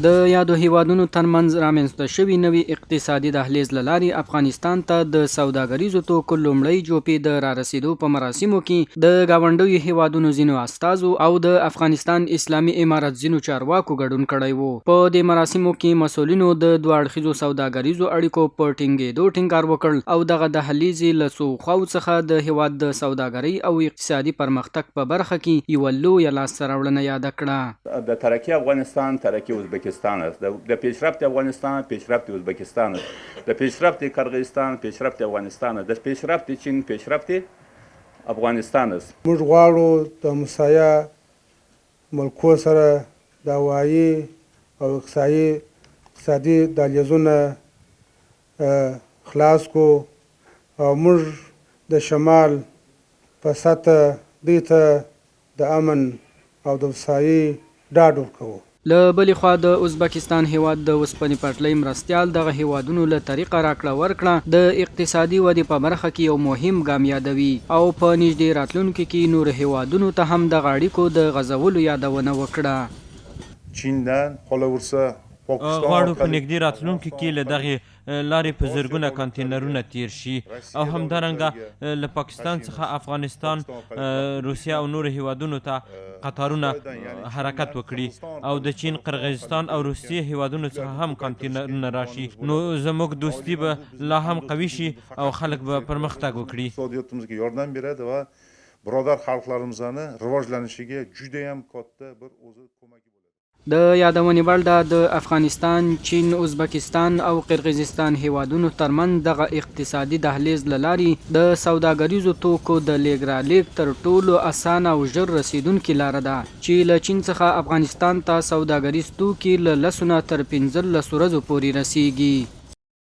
د یادو هېوادونو ترمنځ رامنځته شوي نوي اقتصادي دهلېز له لارې افغانستان ته د سوداګریزو توکو لومړۍ جوپې د رارسېدو په مراسمو کې د ګاونډیو هېوادونو ځینو استازو او د افغانستان اسلامي امارت ځینو چارواکو ګډون کړی وو. په دې مراسمو کې مسؤلینو د دوه اړخیزو سوداګریزو اړیکو په ټینګېدو ټینګار وکړ او دغه دهلېز یې له څو خواوو څخه د هېواد د سوداګرۍ او اقتصادي پرمختګ په برخه کې یوه لویه لاسته راوړنه یاده کړه. د ترقی افغانستان ترقی ازبکستان است د پیشرفت افغانستان پیشرفت ازبکستان است د پیشرفت قرغیزستان پیشرفت افغانستان است د پیشرفت چین پیشرفت افغانستان است. موږ غواړو د همسایه ملکو سره د هوایي او اقتصادي دهلیزونه خلاص کړو او موږ د شمال په سطح دوی ته د امن او د هوسايۍ ډاډ ورکوو. له بلې خوا د ازبکستان هېواد د اوسپنې پټلۍ مرستیال دغه هېوادونو له طریقه راکړه ورکړه د اقتصادي ودې په برخه کې یو مهم ګام یادوي او په نږدې راتلونکي کې نورو هېوادونو ته هم دغه اړیکو د غځولو یادونه وکړه. چیندن قolaversa پاکستان غواړو په نږدې راتلونکي کې له دغې لارې په زرګونه کانتینرونه تیر شي او همدارنګه له پاکستان څخه افغانستان، روسیه او نورو هیوادونو ته قطارونه حرکت وکړي او د چین، قرغیزستان او روسیې هیوادونو څخه هم کانتینرونه راشي نو زموږ دوستي به لا هم قوي شي او خلک به پرمختګ وکړي. Iqtisodiyotimizga yordam beradi va birodar xalqlarimizni rivojlanishiga judayam katta bir o'zi ko'magi bo'ladi. د یادونې وړ ده، د افغانستان، چین، ازبکستان او قرغیزستان هېوادونو ترمنځ دغه اقتصادي دهلېز له لارې د سوداګریزو توکو د لېږد رالېږد تر ټولو اسانه او ژر رسېدونکې لاره ده، چې له چین څخه افغانستان ته سوداګریز توکي له لسو نه تر 15 ورځو پورې رسېږي.